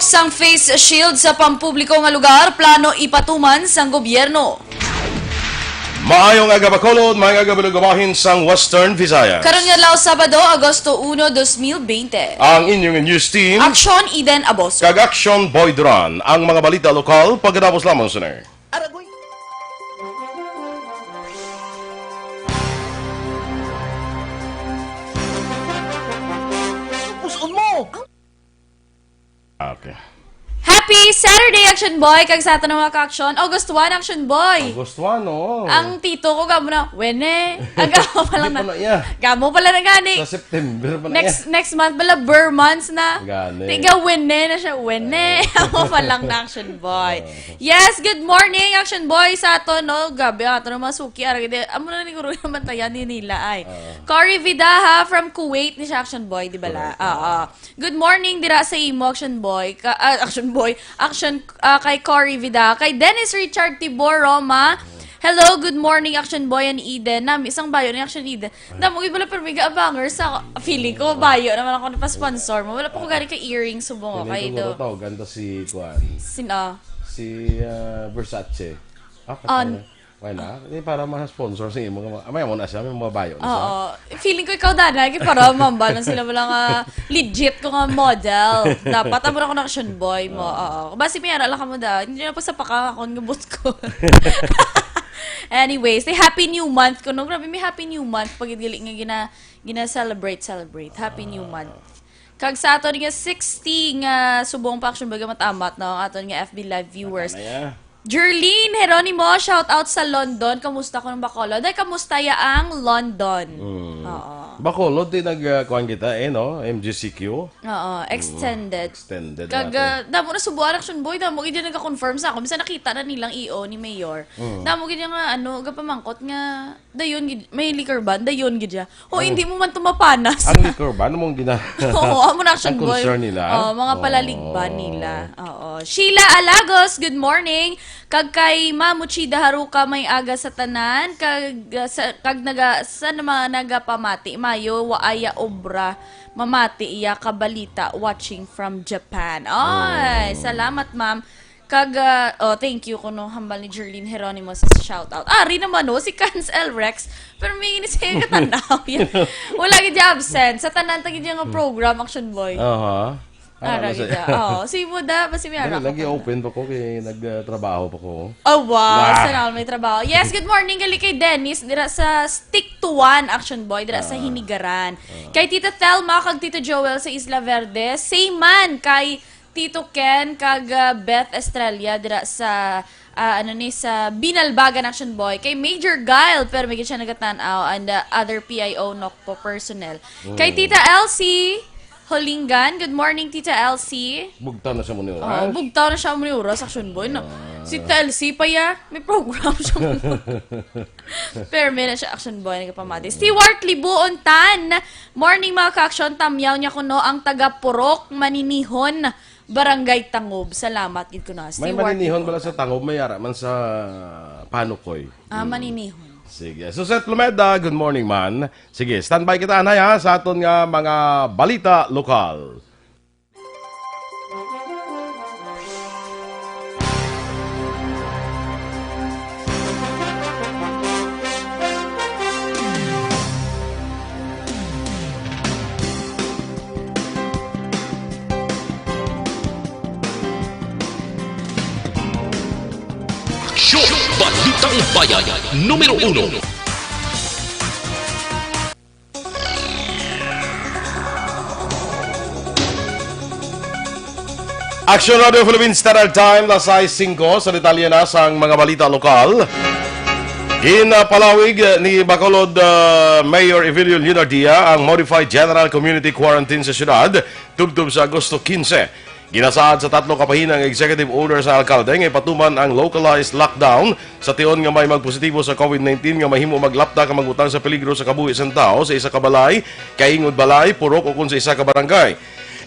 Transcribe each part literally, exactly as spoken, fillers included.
Sang face shield sa pampubliko nga lugar, plano ipatuman sang gobyerno. Maayong aga, Bacolod, maayong aga, Bacolod, bahin sang Western Visayas. Karon nga adlaw, Sabado, Agosto uno, dos mil bente. Ang inyong news team, Action Eden Aboso. Kag Action Boy Duran. Ang mga balita lokal, pagkatapos lamang, sir. Aragoy. Puson mo! Okay. Happy Saturday, Action Boy! Kag sa aton nga mga ka-action, August one, Action Boy! August one, oo. Ang tito ko, gamo na, "Wene." Ang gamo pa lang Di na. pa na iya. Gamo pa lang na gani. Sa September pa na Next iya. next month pala, Burr months na. Gani. Tiga, "Wene" na siya. "Wene." Gamo pa lang na, Action Boy. Oo. Yes, good morning, Action Boy, sa aton, no? Grabe, aton ang mga suki. Arang, hindi, amo na ni Guru yung bantayan ni nila, ay. Oo. Cory Vidaha from Kuwait, ni siya, Action Boy, di ba la? Correct, Oo. oo. Good morning dira sa imo, Action Boy. Ka, ah, Action Boy. Action, ah, kay Cory Vida. Kay Dennis Richard Tibor Roma. Hello, good morning, Action Boy and Eden. Nami, isang bayo ni Action Eden. Damo gid pala, pero may ga-abangers sa feeling ko. Bayo naman ako nagpa-sponsor mo. Wala pa ko gani ka earrings subong, Feeling okay, ko do. Guro to, ganda si Kuan. Sino? Si, ah, Versace. Ah, On. Patay na. Wala. Di para ma-sponsor sa imo. Amay mo na siya, may mabayo na siya. Oo. Feeling ko ikaw, Dana, kay para mamba na sila wala nga legit ko nga model. Dapat amo na ko na Action Boy mo. Oo. Oo. Basi may ara lang kamo da. Hindi na po sa paka akon nga boss ko. Anyways, say Happy New Month ko, no? Grabe, may Happy New Month pag gali nga gina, gina-celebrate, celebrate. Happy New Month. Kag sa aton nga sixty nga subong pa, Action Boy, nga matamat, no? Aton nga F B Live viewers. Patay na ya. Jerlene Jeronimo, shout out sa London. Kamusta ko ng Bacolod? Ay, kamusta ya ang London? Mm. Oo. Bacolod, di nag, ah, kuwan kita eh, no? M G C Q. Oo, Mm, extended. extended Kag, natin. ah, damo na subuan, Action Boy, damo gid yung nagka-confirm sa ako. Bisan nakita na nilang E O ni Mayor. Mm. Damo gid yung, ah, ano, gapamangkot nga, dayon gid, may liquor ban, dayon gid siya. O, Oh. hindi mo man tumapanas. Ang liquor ban, ano mong gina-, Oo, amo na, Action ang Boy. concern nila? Oo, mga Oh. palaligban nila. Oo. Sheila Alagos, good morning. Kag kay Ma'am Uchida Haruka, may aga sa tanan. Kag, uh, sa, kag naga, sa mga nagapamati, mayo, waaya obra, mamati iya kabalita, watching from Japan. Ay, Oh. salamat, ma'am. Kag, ah, oh, thank you kuno hambal ni Jerlyn Jeronimo sa shout out. Ari naman, no, si Kans L Rex. Pero may ini siya katanaw yan. Wala gid siya absent. Sa tanan ta gid nga program, Action Boy. Aha. Ara Ano gid sa siya. Oh, si Muda, basi may Dali, ara ko lagi pa. open pa ko kay nagtrabaho pa ko. Oh, wow. Ah. Sana all may trabaho. Yes, good morning gali kay Dennis dira sa Stick to One, Action Boy, dira sa Ah. Hinigaran. Ah. Kay Tita Thelma kag Tito Joel sa Isla Verde. Same man kay Tito Ken kag, ah, Beth Estrella dira sa, ah, ano ni, sa Binalbagan, Action Boy. Kay Major Guile, pero may siya nagatan-aw, and, ah, other P I O Nokpo personnel. Kay Mm. Tita Elsie Holingan, good morning, Tita Elsie. Bugtaw na siya mo ni Oh, oras. bugtaw na siya mo ni oras, Action Boy, no? Ah. Si Tita Elsie pa ya, may program siya mo. Pero may na siya, Action Boy, nagapamati. Stewart Libuon Tan, morning, mga ka-action. Tamyaw niya kuno ang taga Purok Maninihon, Barangay Tangob. Salamat gid kuno, May Stewart Maninihon Libuon bala sa Tan. Tangob, may ara man sa Panukoy. Ah, Mm. Maninihon. Sige. Suset Lumeda, good morning, man. Sige, standby kita, anay, ha, sa aton nga mga balita lokal. Aksyon! Balitang Bayan, numero uno. Action Radio Philippines Standard Time, las sais singko. Sa detalye na sang mga balita lokal. Ginpalawig ni Bacolod, ah, Mayor Evelio Leonardia ang Modified General Community Quarantine sa siyudad tubtob sa Agosto quince. Ginasaad sa tatlo ka bahin ang executive order sa alkalde nga ipatuman ang localized lockdown sa tion nga may magpositibo sa COVID nineteen nga mahimo maglapta kag magbutang sa peligro sa kabuhi sang tawo sa isa ka balay, kaingod balay, purok, o kon sa isa ka barangay.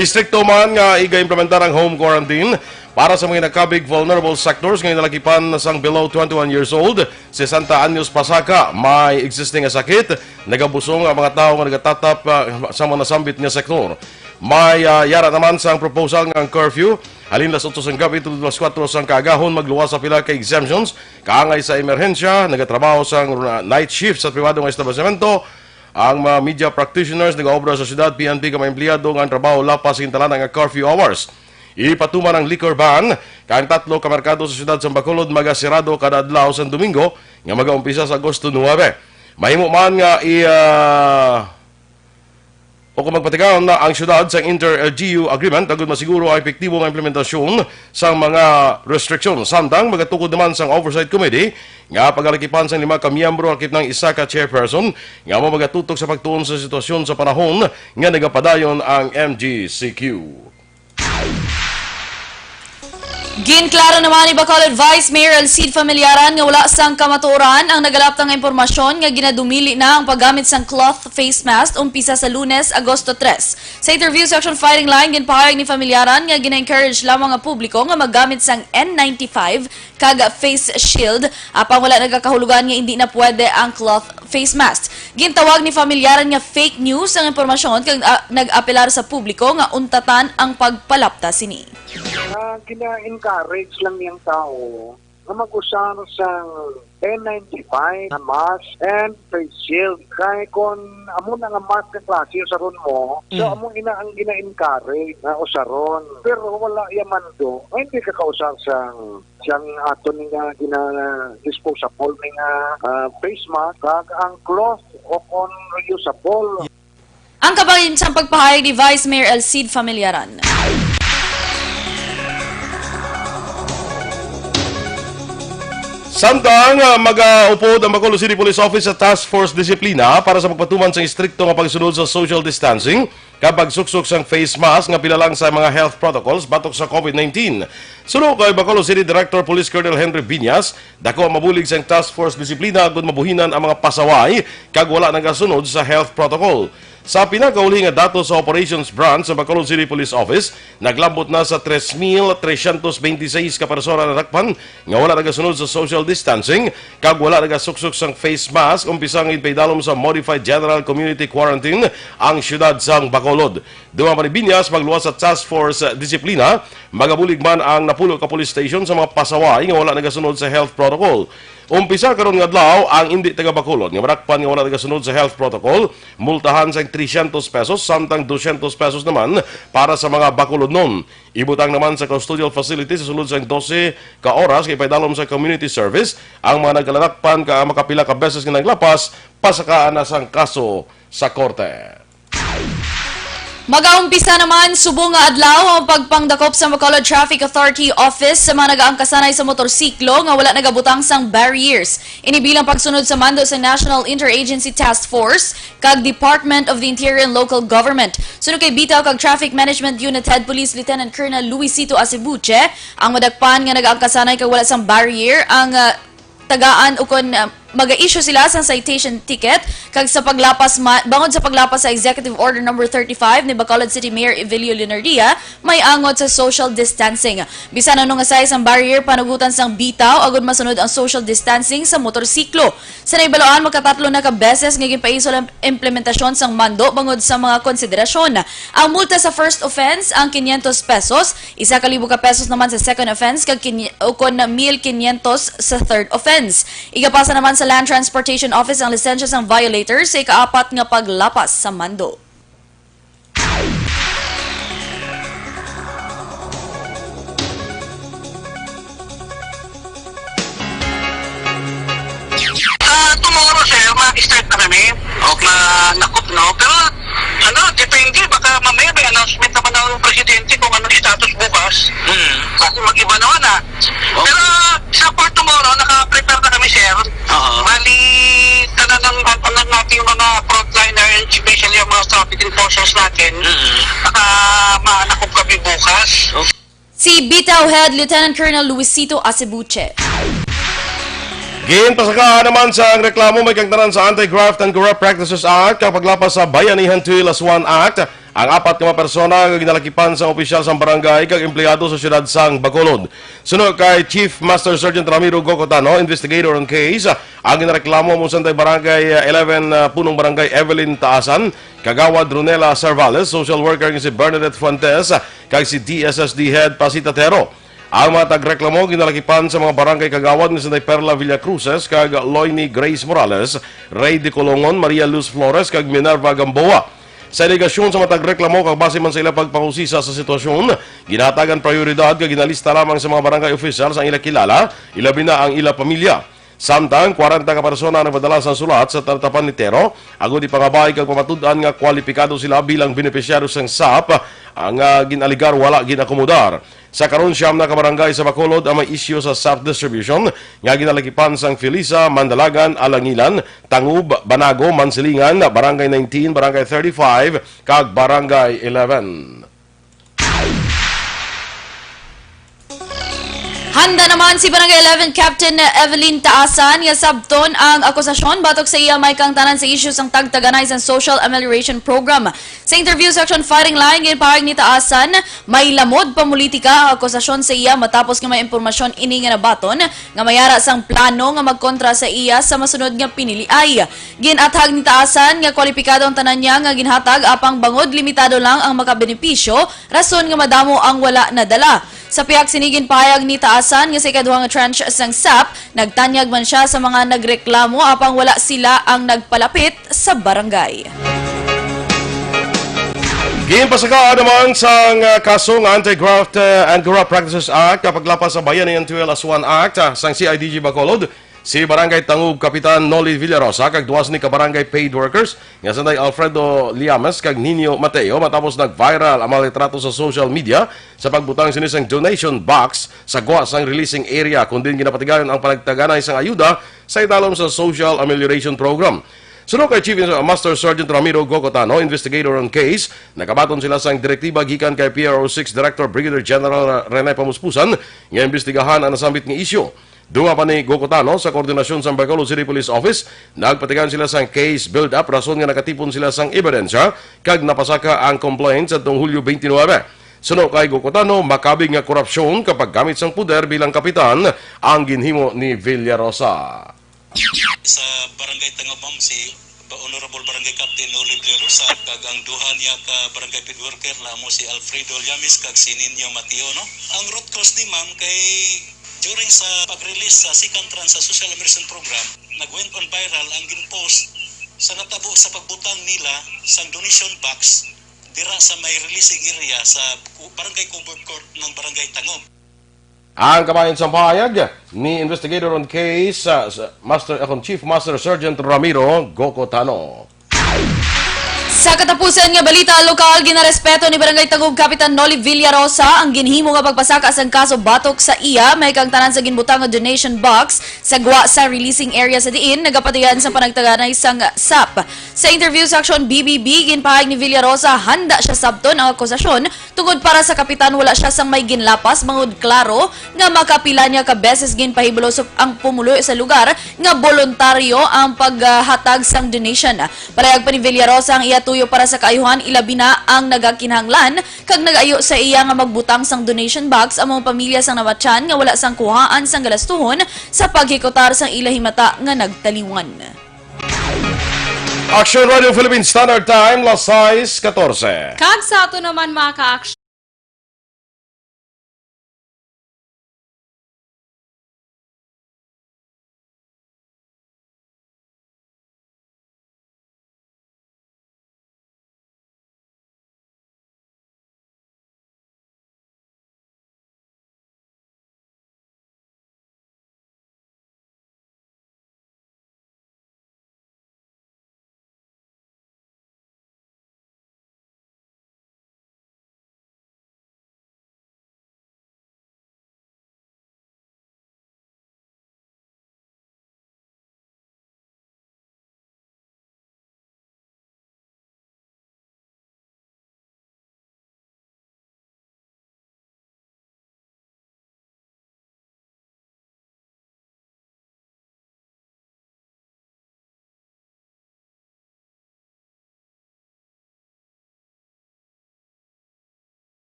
Istrikto man nga igaimplementar ang home quarantine para sa mga nakabig vulnerable sectors nga nalakipan sang below twenty-one years old, sesenta anyos pasaka, may existing nga sakit, nagabusong ang mga tawo nga nagatatap, ah, sa mga nasambit nga sektor. May, ah, yara naman sang proposal nga ang curfew Halin las otso sang gabi tubtob las kuwatro sang kaagahon, magluwas sa pila ka exemptions kaangay sa emerhensya, nagatrabaho sang night shift sa pribado nga establisemento, ang mga media practitioners, nagaobra sa syudad, P N P, ka mga empleyado nga ang trabaho lapas sa gintalana nga curfew hours. Ipatuman ang liquor ban, kay ang tatlo ka merkado sa syudad sang Bacolod magasirado kada adlaw sang Domingo nga magaumpisa sa Agosto nuebe. Mahimo man nga i, ah, o kung magpatigayon na ang syudad sang inter-L G U agreement agud masiguro ang epektibo nga implementasyon sang mga restriksyon. Samtang magatukod naman sang Oversight Committee nga pagalakipan sang lima ka miyembro, lakip nang isa ka chairperson nga amo magatutok sa pagtuon sa sitwasyon sa panahon nga nagapadayon ang M G C Q. Ginklaro naman ni Bacolod Vice Mayor Alcide Familiaran nga wala sang kamatuoran ang nagalaptang nga impormasyon nga ginadumili na ang paggamit sang cloth face mask umpisa sa Lunes, Agosto tres. Sa interview sa Action Firing Line, ginpahayag ni Familiaran nga gina-encourage lamang ang publiko nga maggamit sang N ninety-five kag face shield, apang wala nagakahulugan nga indi na pwede ang cloth face mask. Gintawag ni Familiaran nga fake news ang impormasyon kag, ah, nag-apelar sa publiko nga untatan ang pagpalapta sini. Ah, gina-encourage lang niyang tao nga mag-usar sang N ninety-five na mask and face shield. Kay kon amo na nga mask nga klase usaron mo, so Mm. amo ina ang gina-encourage nga usaron. Pero wala iya mando nga hindi ka kausar sang sang aton nga gina-disposable ni nga, ah, face mask kag ang cloth o kon reusable. Ang kabahin sang pagpahayag ni Vice Mayor Alcide Familiaran. Samtang, ah, mag-upod ang Bacolod City Police Office sa Task Force Disiplina para sa pagpatuman sang istrikto nga pagsunod sa social distancing kag pagsuksok sang face mask nga pila lang sa mga health protocols batok sa COVID nineteen. Suno kay Bacolod City Director Police Colonel Henry Viñas, dako ang mabulig sang Task Force Disiplina agud mabuhinan ang mga pasaway kag wala nagasunod sa health protocol. Sa pinakauli nga datos sa Operations Branch sa Bacolod City Police Office, naglambot na sa tres mil trescientos veintiseis ka persona nadakpan nga wala nagasunod sa social distancing kag wala nagasuksok sang face mask, umpisa nga ginpaidalom sa Modified General Community Quarantine ang siyudad sang Bacolod. Dugang pa ni Viñas, magluwas sa Task Force Disiplina, magabulig man ang napulo ka police station sa mga pasaway nga wala nagasunod sa health protocol. Umpisa karon nga adlaw, ang indi taga Bacolod nga madakpan nga wala nagasunod sa health protocol, multahan sang trescientos pesos, samtang dosyentos pesos naman para sa mga Bacolodnon. Ibutang naman sa custodial facility sa sulod sang dose ka oras kag ipaidalom sa community service ang mga nagkaladakpan ka makapila ka beses nga naglapas, pasakaan na sang kaso sa korte. Mag-aumpisa naman subong nga adlaw ang pagpangdakop sa Bacolod Traffic Authority Office sa mga nagaangkasanay sa motorsiklo nga wala nagabutang sang barriers. Ini bilang pagsunod sa mando sa National Interagency Task Force kag Department of the Interior and Local Government. Suno kay bitaw kag Traffic Management Unit Head Police Lieutenant Colonel Luisito Acebuche, ang madakpan nga nagaangkasanay kag wala sang barrier ang, ah, tagaan ukon, ah, maga-issue sila sang citation ticket kag sa paglapas ma-, bangod sa paglapas sa Executive Order Number thirty-five ni Bacolod City Mayor Evelio Leonardia, may angot sa social distancing. Bisan ano nga size ang barrier, panugutan sang bitaw agud masunod ang social distancing sa motorsiklo. Sa naibaluan, makatatlo na ka beses nga ginpaisol ang implementasyon sang mando bangod sa mga konsiderasyon. Ang multa sa first offense ang kinyentos pesos, isa ka libo ka pesos naman sa second offense, kag kinye-, ukon na mil kinyentos sa third offense. Igapasa naman sa Land Transportation Office ang lisensya sang violator sa ikaapat nga paglapas sa mando. Ah, tomorrow, sir, mag-start na kami. Okay. Ma-, nakup, no? Pero, ano, depende. Baka mamaya may announcement naman ng presidente kung anong status bukas. Hmm. Kasi mag-iba naman, ah. Okay. Pero sa for tomorrow, naka-prepare na kami, sir. Oo. Bali, tanan ng, ang, ang ating mga frontliner, especially ang mga traffic enforcers natin, Mm. naka-, ma-, nakup kami bukas. Okay. Si Bitaw Head Lieutenant Colonel Luisito Acebuche. Ginpasakaan naman sang reklamo may kaangtanan sa Anti-Graft and Corrupt Practices Act kag paglapas sa Bayanihan Three Plus One Act Ang apat ka mga persona nga ginalakipan sang opisyal sang barangay kag empleyado sa siyudad sang Bacolod. Suno kay Chief Master Sergeant Ramiro Gokotano, investigator on case, ang ginareklamo mo sa Barangay eleven, ah, Punong Barangay Evelyn Taasan, Kagawad Ronela Sarvales, social worker nga si Bernadette Fuentes, kag si D S S D Head Pasita Tero. Ang mga tagreklamo ginalakipan sa mga barangay kagawad nga sinday Perla Villacruces kag Loini Grace Morales, Ray de Colongon, Maria Luz Flores, kag Minerva Gamboa. Sa alegasyon sa mga tagreklamo kag base man sa ila pagpangusisa sa sitwasyon, ginahatagan prioridad kag ginalista lamang sa mga barangay officials ang ila kilala, ilabi na ang ila pamilya. Samtang kwarenta ka persona ang nagpadala sang sulat sa talatapan ni Tero, agod ipangabay kag pamatud-an nga kwalipikado sila bilang benepisyaryo sang sap, ang, ah, gin-alegar wala ginakomodar. Sa karon, siyam na ka barangay sa Bacolod ang may isyu sa sap distribution nga ginalakipan sang Felisa, Mandalagan, Alangilan, Tangub, Banago, Mansilingan, Barangay nineteen, Barangay thirty-five, kag Barangay eleven. Handa naman si Barangay eleven Captain Evelyn Taasan nga sabton ang akusasyon batok sa iya may kaangtanan sa isyu sang tagtaganay sang Social Amelioration Program. Sa interview sa Action Firing Line, ginpahayag ni Taasan, may lamod pamulitika ang akusasyon sa iya matapos nga may impormasyon ini nga nabaton nga may ara sang plano nga magkontra sa iya sa masunod nga piniliay. Gin-athag ni Taasan nga kwalipikado ang tanan niya nga ginhatag, apang bangod limitado lang ang makabenepisyo, rason nga madamo ang wala nadala. Sa pihak sini, ginpahayag ni Taasan nga sa ikaduha nga tranche sang sap, nagtanyag man sia sa mga nagreklamo, apang wala sila ang nagpalapit sa barangay. Ginpasakaan naman sang, ah, kaso nga Anti-Graft, ah, and Corrupt Practices Act, ah, paglapas sa Bayanihan Twelve as One Act, ah, sang C I D G Bacolod, si Barangay Tangub Kapitan Noli Villarosa kag duha sini ka barangay paid workers nga sanday Alfredo Liames kag Nino Mateo, matapos nag-viral ang mga litrato sa social media sa pagbutang sini sang donation box sa gwa sang releasing area, kun diin ginapatigayon ang panagtaganay sang ayuda sa idalom sa Social Amelioration Program. Suno kay Chief Master Sergeant Ramiro Gokotano, investigator on case, nakabaton sila sang direktiba gikan kay P R O six Director Brigadier General Rene Pamuspusan nga imbestigahan ang nasambit nga isyu. Dugang pa ni Gokotano, sa koordinasyon sang Bacolod City Police Office, nagpatigayon sila sang case build-up rason nga nakatipon sila sang ebidensya kag napasaka ang complaint sadtong Hulyo twenty-nine. Suno kay Gokotano, makabig nga korupsyon kag paggamit sang poder bilang kapitan ang ginhimo ni Villarosa. Sa Barangay Tangub, ma'am, si Ba-, Honorable Barangay Captain Noli Villarosa, kag ang duha niya ka barangay paid worker na amo si Alfredo Llames kag si Nino Mateo, no? Ang root cause ni ma'am kay during sa pag-release sa second tranche sa Social Amelioration Program, nag-went on viral ang gin-post sa natabo sa pagbutang nila sang donation box dira sa may releasing area sa ku-, Barangay Covered Court ng Barangay Tangub. Ang kabahin sang pahayag ni investigator on case, ah, sa Master, akon Chief Master Sergeant Ramiro Gokotano. Sa katapusan nga balita lokal, ginarespeto ni Barangay Tangub Kapitan Noli Villarosa ang ginhimo nga pagpasaka sang kaso batok sa iya may kaangtanan sa ginbutang nga donation box sa gwa sa releasing area sa diin nagapatigayon sa panagtaganay sang sap. Sa interview sa Aksyon B B B, ginpahayag ni Villarosa handa siya sabton ang akusasyon. Tungod para sa kapitan, wala sia sang may ginlapas, bangod klaro nga makapila niya ka beses ginpahibalos ang pumuluyo sa lugar nga boluntaryo ang paghatag sang donation. Parehag pa ni Villarosa, ang iya tuyo para sa kaayuhan, ilabi na ang nagakinahanglan kag nag-ayo sa iya nga magbutang sang donation box amo ang pamilya sang namatyan nga wala sang kuhaan sang galastuhon sa paghikutar sang ila himata nga nagtaliwan. Action Radio Philippine Standard Time, las sais katorse. Kag sa ato naman, mga ka-action,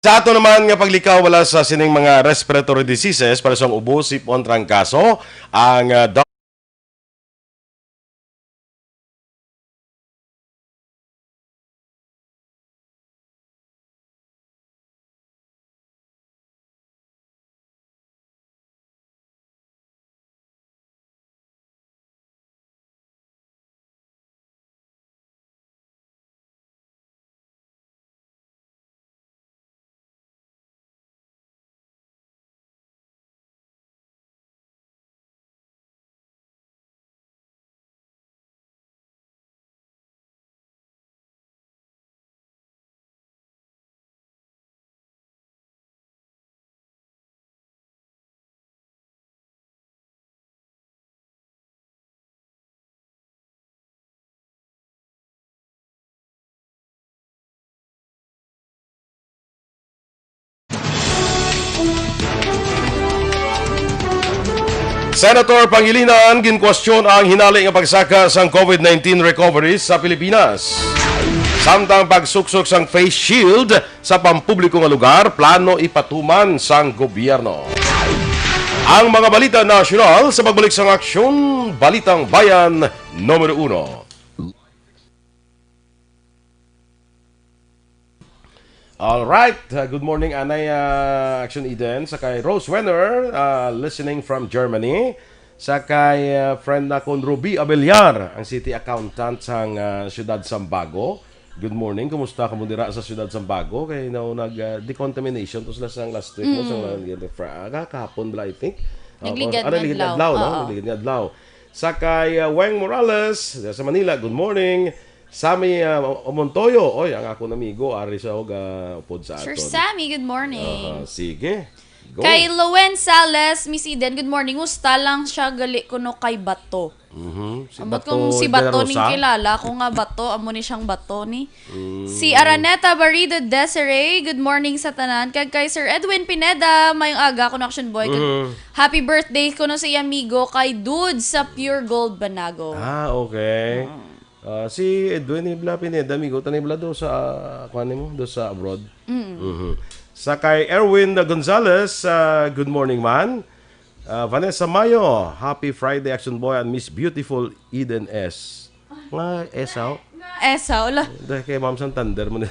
Sa ato naman nga paglikaw, wala sa sining mga respiratory diseases, para sa ubo, sipon, trangkaso, ang, ah, Senator Pangilinan, ginkwestiyon ang hinali nga pagsaka sang COVID nineteen recovery sa Pilipinas. Samtang pagsuksok sang face shield sa pampubliko nga lugar, plano ipatuman sang gobyerno. Ang mga balita nasyonal sa pagbalik sang Aksyon, Balitang Bayan, numero uno. All right. Uh, good morning, Anay, uh, Action Eden. Sa kay Rose Wenner, uh, listening from Germany. Sa kay, uh, friend nakon Ruby Abellar, ang city accountant sang, uh, siyudad Sambago. Good morning. Kumusta kamo dira sa siyudad Sambago? Kay now nag, uh, decontamination to sila sang last week, no? Sa, uh, fra-, ah, kahapon bala, I think. Uh, Nagligad ah, nga nagligad nga adlaw. Adlaw, no? Oo. Nagligad nga adlaw. Sa kay, uh, Weng Morales, sa Manila, good morning. Sammy, ah, Montoyo. Oy, ang akon amigo, ari sa og, ah, upod sa Sir aton. Sammy, good morning. Aha, sige. Go. Kay Lowen Sales, Miss Eden, good morning. Musta lang siya gali kuno kay Bato? Mhm. Si Ambot Bato kung si de la Bato ning Rosa? Kilala ko nga Bato, amo ni siyang Bato ni. Mm. Si Araneta Barrido Desiree, good morning sa tanan. Kag kay Sir Edwin Pineda, mayong aga kuno, Action Boy. Kag Mhm. happy birthday kuno sa iyang amigo kay Dude sa Pure Gold Banago. Ah, okay. Mm. Ah, si Edwin Hibla Pineda, amigo, tanay bala do sa, ah, kuan nimo, do sa abroad. Mm. Mhm. Sa kay Erwin Gonzalez, ah, good morning, man. Ah, Vanessa Mayo, happy Friday, Action Boy and Miss Beautiful Eden S. Nga Esau? Esau, la. Dahil kay Ma'am Santander mo na.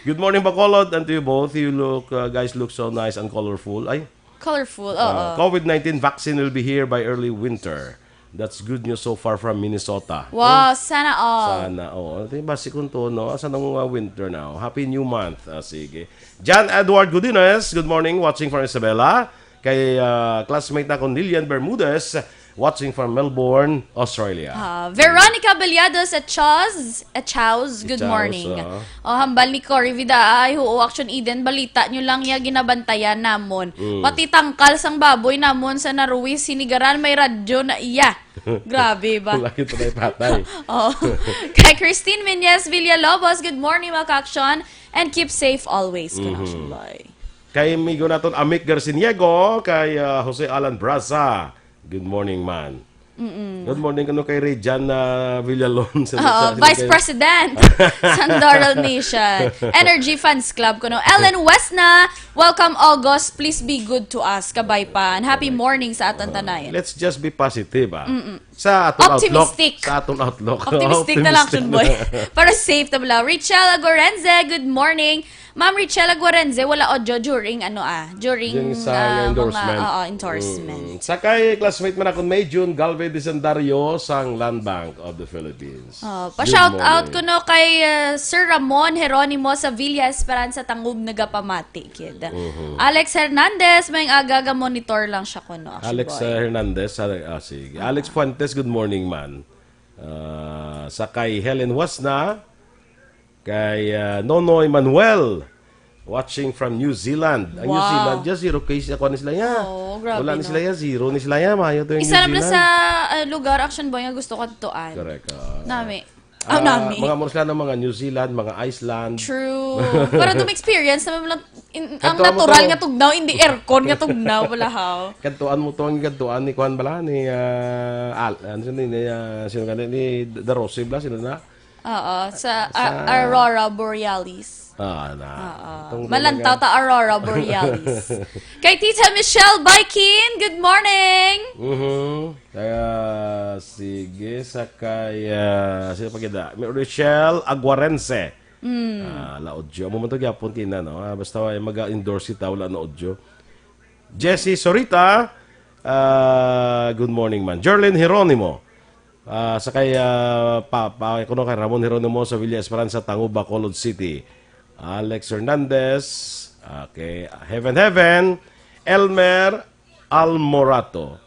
Good morning, Bacolod, and to you both. You look, uh, guys look so nice and colorful. Ay, Colorful, uh, oo. COVID nineteen vaccine will be here by early winter. That's good news so far from Minnesota. Wow, oh, sana all. Sana, oh. Ito yung basi kung to, no? Asa nang, uh, winter now? Happy New Month. Ah, sige. John Edward Godinez, good morning. Watching from Isabela. Kay, uh, classmate na kong Lilian Bermudez, watching from Melbourne, Australia. Ah, Veronica Beliados at Chaz, at Chaz, good morning. Chaz, ah. Oh, hambal ni Cory Vida, ay, oo, Action Eden, balita nyo lang ya ginabantayan namon. Mm. Pati tangkal sang baboy namon sa Naruwis, sinigaran may radyo na iya. Grabe ba? Lagi pa tayo patay. Oh. Kay Christine Menyes Villalobos, good morning, mga ka-action, and keep safe always, ka-action boy. Kay amigo naton Amic Garciniego, kay, ah, Jose Alan Braza, good morning, man. Mm-mm. Good morning kano kay Rejan, ah, Villalon sa, oo, sa, Vice kay President sa Doral Nation. Energy Fans Club kuno. Ellen Westna, welcome August. Please be good to us. Kabay pa. And happy morning sa aton tanan. Let's just be positive, ah. Mm-mm. Sa aton outlook. Optimistic. Sa aton outlook. Optimistic na lang, Optimistic Chun Boy. Na. Para safe ta bala. Richelle Agorenze, good morning. Ma'am Richelle Aguarenze, wala audio during, ano, ah, during, during sa, ah, mga endorsement. Oo, endorsement. Mm. Sa kay classmate man akong May June Galvez Desandario sang Land Bank of the Philippines. Oh, pa-shout out kuno kay, ah, Sir Ramon Jeronimo sa Villa Esperanza, Tangub, nagapamati, kid. Mhm. Alex Hernandez, may aga, ga-monitor lang siya kuno, Action Boy. Alex, ah, Hernandez, ah, ah, sige. Alex Fuentes, good morning, man. Ah, sa kay Helen Wasna, Kay, ah, Nonoy Manuel, watching from New Zealand. Ang New Zealand, just zero case. Ako ni sila ya. Oo, grabe, no? Wala ni sila ya, zero ni sila ya. Mayo to yung New Zealand. Isa na sa, ah, lugar, Action Boy, nga gusto ko adtuan. Correct, ah. Nami. Ah, nami. Mga mo sila ng mga New Zealand, mga Iceland. True. Para to experience naman lang, ang natural nga tugnaw, hindi aircon nga tugnaw, wala haw. Kadtuan mo to, ang kadtuan ni Kwan bala, ni, ah, Al-, ano siya ni, ni, ah, sino ka ni, ni Darose bala, sino na? Oo, sa, sa Ar-, Aurora Borealis. Ah, na. Oo. Tungtong Malantaw na ta Aurora Borealis. Kay Tita Michelle Baikin, good morning! Mhm. Kaya, sige, sa kay, ah, sino pa kita? May Rochelle Aguarense. Mm. Ah, la audio. Amo man to gyapon kina, no? Ah, basta ay mag-endorse kita, wala na audio. Jesse Sorita, ah, good morning man. Jerlyn Jeronimo, ah, sa kay, ah, pa, pa, kuno kay Ramon Jeronimo sa Villa Esperanza, Tango, Bacolod City. Alex Hernandez, okay, Heaven Heaven, Elmer Almorato.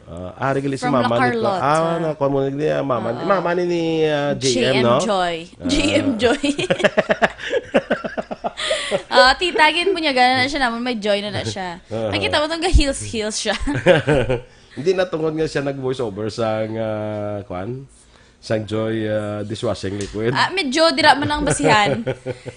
Ah, ari gali si From La mama ni Carlota. Ah, na, kuwan mo ni, ah, mama, Oo. mama ni, ni, ah, J M, J M no? Joy. Ah. J M Joy. Ah, titagin mo niya, gana na siya naman, may joy na na siya. Ah. Nakita mo tong ga-heels-heels siya. Hindi na tungod nga siya nag-voice over sa, ah, kwan? Sang Joy, ah, dishwashing liquid. Ah, medyo dira man ang basihan.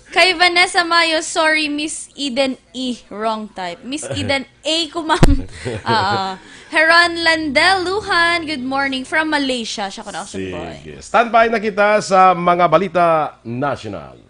Kay Vanessa Mayo, sorry, Miss Eden E, wrong type. Miss Eden A ko, ma'am. Oo. Heron Landel Luhan, good morning from Malaysia. Siya ko na, Ocean Boy. Sige. Standby na kita sa mga balita national.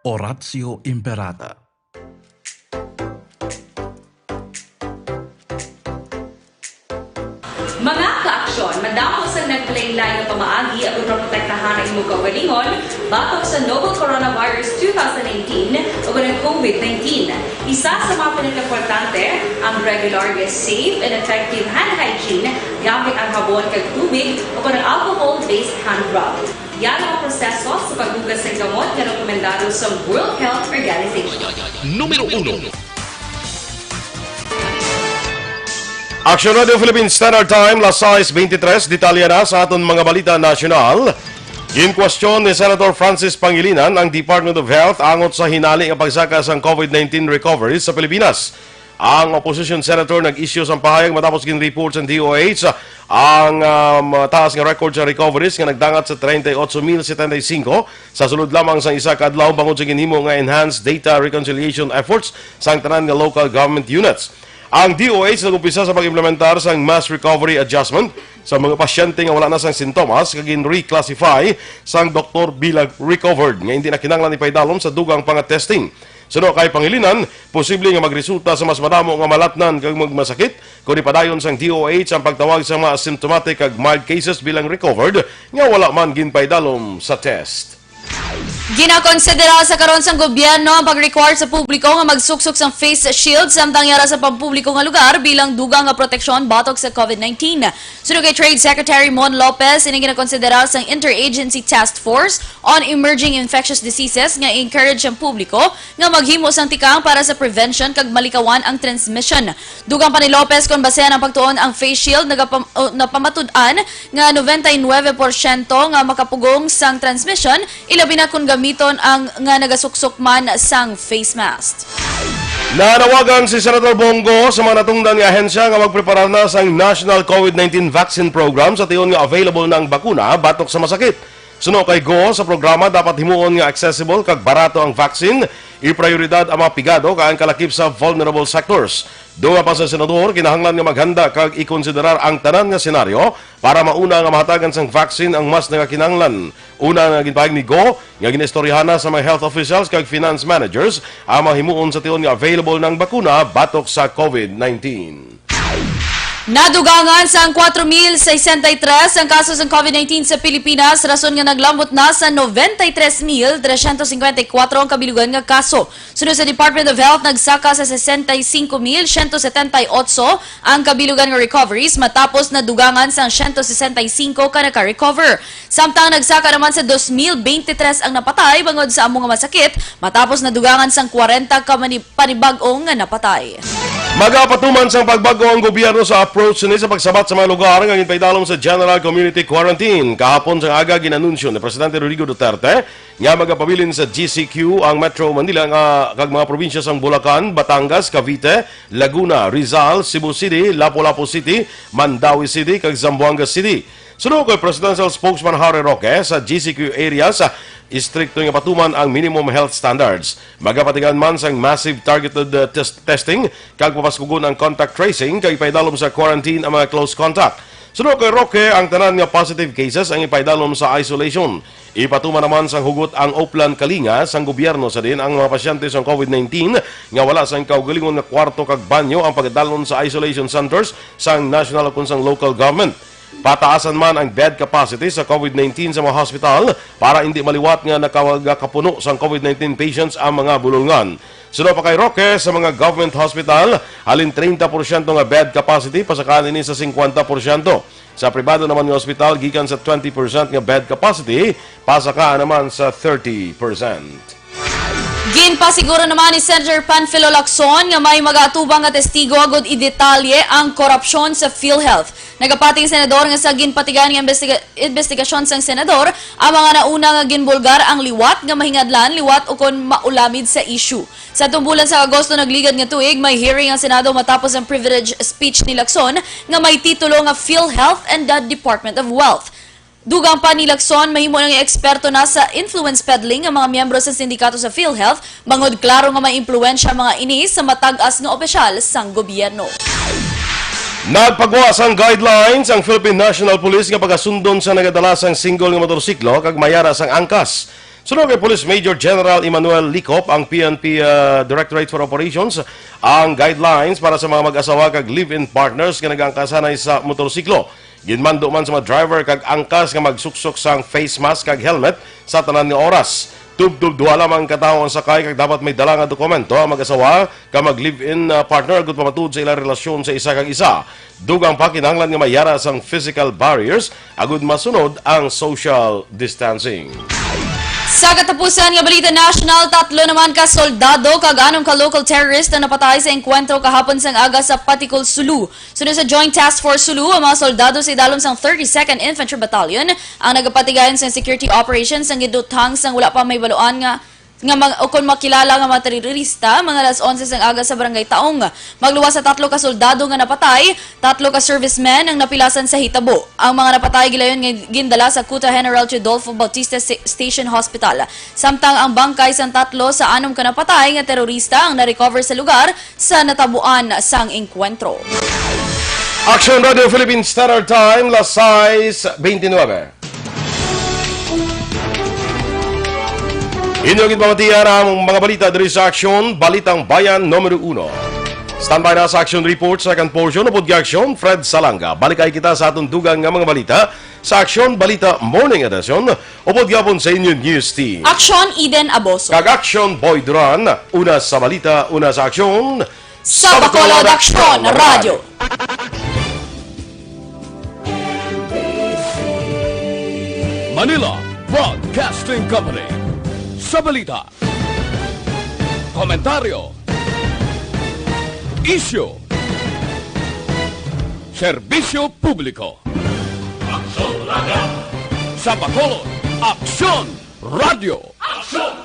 Oratio Imperata. Mga kaaksyon, madamo sang naglain-lain nga pamaagi aron maprotektahan ang imong kaugalingon batok sa novel coronavirus two thousand nineteen o ang COVID nineteen. Isa sa mga pinakaimportante ang regular nga safe and effective hand hygiene gamit ang habon kag tubig o ang alcohol-based hand rub. Yan ang proseso sa paghugas sang kamot nga rekomendado sa World Health Organization. Numero uno. Action Radio Philippines Standard Time, las sais veintitrés. Detalye na sa aton mga balita nasyonal. Ginkwestiyon ni Senator Francis Pangilinan ang Department of Health angot sa hinali nga pagsaka sang COVID nineteen recovery sa Pilipinas. Ang opposition senator nag-issue sang pahayag matapos gin-report sang D O H ang, um, taas nga record sa recoveries nga nagdangat sa treinta y ocho mil setenta y cinco sa sulod lamang sang isa ka adlaw bangod sa ginhimo nga enhanced data reconciliation efforts sang tanan nga local government units. Ang D O H nag-umpisa sa pag-implementar sang mass recovery adjustment sa mga pasyente nga wala na sang sintomas kag gin-reclassify sang doktor bilang recovered nga hindi na kinahanglan ipaidalom sa dugang pa nga testing. Suno kay Pangilinan, posible nga magresulta sa mas madamo nga malatnan kag magmasakit kon ipadayon sang D O H ang pagtawag sa mga asymptomatic kag mild cases bilang recovered nga wala man ginpaidalom sa test. Ginakonsidera sa karon sang gobyerno ang pag-require sa publiko nga magsuksok sang face shield samtang yara sa pampubliko nga lugar bilang dugang nga proteksyon batok sa COVID nineteen. Suno kay Trade Secretary Mon Lopez, ini ginakonsidera sang Interagency Task Force on Emerging Infectious Diseases nga i-encourage ang publiko nga maghimo sang tikang para sa prevention kag malikawan ang transmission. Dugang pa ni Lopez, kon basehan ang pagtuon ang face shield, nagapam-, o, napamatud-an nga noventa y nueve porsyento nga makapugong sang transmission, ilabi na kon gamiton ang nga nagasuksok man sang face mask. Nanawagan si Senator Bong Go sa mga natungdan nga ahensya nga magpreparar na sang National COVID nineteen Vaccine Program sa tion nga available na ang bakuna batok sa masakit. Suno kay Go, sa programa dapat himuon nga accessible kag barato ang vaccine, iprioridad ang mga pigado kag ang kalakip sa vulnerable sectors. Dugang pa sa senador, kinahanglan nga maghanda kag ikonsiderar ang tanan nga senaryo para mauna nga mahatagan sang vaccine ang mas nagakinahanglan. Una nga ginpahayag ni Go nga ginaistoryahan na sa mga health officials kag finance managers ang mga himuon sa tion nga available na ang bakuna batok sa COVID nineteen. Nadugangan sang kwatro mil sesenta y tres ang kaso sang COVID nineteen sa Pilipinas, rason nga naglambot na sa noventa y tres mil trescientos cincuenta y cuatro ang kabilugan nga kaso. Sunod sa Department of Health, nagsaka sa sesenta y cinco mil ciento setenta y ocho ang kabilugan nga recoveries, matapos nadugangan sang ciento sesenta y cinco ka naka-recover. Samtang nagsaka naman sa dos mil beintitres ang napatay bangod sa amo nga masakit, matapos nadugangan sang kwarenta ka mani-, panibag-o nga napatay. Magapatuman sang pagbag-o ang gobyerno sa approach ni sa pagsabat sa mga lugar nga ginpaidalom sa General Community Quarantine. Kahapon sang aga, ginanunsyo ni Presidente Rodrigo Duterte nga magapabilin sa G C Q ang Metro Manila nga, kag mga probinsya sang Bulacan, Batangas, Cavite, Laguna, Rizal, Cebu City, Lapu-Lapu City, Mandaue City, kag Zamboanga City. Suno kay Presidential Spokesman Harry Roque, sa G C Q areas, istrikto nga patuman ang minimum health standards. Magapatigayon man sang massive targeted, uh, test-, testing kag papaskugon ang contact tracing kag ipaidalom sa quarantine ang mga close contact. Suno kay Roque, ang tanan nga positive cases ang ipaidalom sa isolation. Ipatuman naman sang hugot ang Oplan Kalinga sang gobyerno, sa diin ang mga pasyente sang COVID nineteen nga wala sang kaugalingon nga kwarto kag banyo ang pagadalon sa isolation centers sang national ukon sang local government. Pataasan man ang bed capacity sa COVID nineteen sa mga hospital para indi maliwat nga nakagapuno sang COVID nineteen patients ang mga bulolngan. Suno pa kay Roque, sa mga government hospital, halin treinta porsyento nga bed capacity, pasakaan ini sa singkwenta porsyento. Sa pribado naman nga hospital, gikan sa twenty percent nga bed capacity, pasakaan naman sa thirty percent. Ginpasiguro naman ni Senator Panfilo Lacson nga may mag-aatubang nga testigo agud idetalye ang korupsyon sa PhilHealth. Nagapati ang senador nga sa ginpatigayon nga investiga-, investigasyon sang senador, ang mga nauna nga ginbulgar ang liwat nga mahingadlan, liwat ukon maulamid sa issue. Sa tumbulan sa Agosto nagligad nga tuig, may hearing ang Senado matapos ang privilege speech ni Lacson nga may titulo nga PhilHealth and the Department of Wealth. Dugang pa ni Lacson, mahimo na nga eksperto na sa influence peddling ang mga miyembro sa sindikato sa PhilHealth, bangod klaro nga may impluwensya ang mga ini sa matag-as nga opisyal sang gobyerno. Nagpagwa sang guidelines ang Philippine National Police nga pagasundon sa nagadala sang single nga motorsiklo kag mayara sang angkas. Suno kay Police Major General Emmanuel Licop, ang P N P, ah, Directorate for Operations, ang guidelines para sa mga mag-asawa kag live-in partners nga nag-angkasanay sa motorsiklo. Ginmando man sa mga driver kag angkas nga magsuksok sang face mask kag helmet sa tanan nga oras. Tubtob duha lamang ka tawo ang sakay kag dapat may dala nga dokumento ang mag-asawa kag mag-live-in, ah, partner agud pamatuod sa ilang relasyon sa isa kag isa. Dugang pa, kinahanglan nga mayara sang physical barriers agud masunod ang social distancing. Sa katapusan nga balita national, tatlo naman ka soldado kag anom ka local terrorist ang napatay sa engkwentro kahapon sang aga sa Paticul, Sulu. Sunod sa Joint Task Force Sulu, ang mga soldado sa idalom sang thirty-second Infantry Battalion ang nagapatigayon sa security operation sang giduthang sang wala pa mahibaluan nga, nga mag-, o kon makilala nga mga terorista, mga alas onse sang aga sa Barangay Taong. Magluwas sa tatlo ka soldado nga napatay, tatlo ka servicemen ang napilasan sa hitabo. Ang mga napatay gilayon nga gindala sa Kuta General Teodolfo Bautista Sa-, Station Hospital. Samtang ang bangkay sang tatlo sa anom ka napatay nga terorista ang na-recover sa lugar sa natabuan sang engkwentro. Aksyon Radio Philippine Standard Time, las sais beintinuebe. Inyo ginpamatian ang mga balita diri sa Aksyon, Balitang Bayan numero uno. Standby na sa Aksyon Report, second portion, upod kay Aksyon, Fred Salanga. Balikay kita sa aton dugang nga mga balita sa Aksyon Balita Morning Edition, upod gihapon sa inyo news team. Aksyon, Eden Aboso. Kag Aksyon, Boy Duran. Una sa balita, una sa aksyon. Sa Bacolod Aksyon Radio. Manila Broadcasting Company. Sa balita, komentaryo, isyu, serbisyo publiko. Aksyon Radio. Sa Bacolod, Aksyon Radio. Aksyon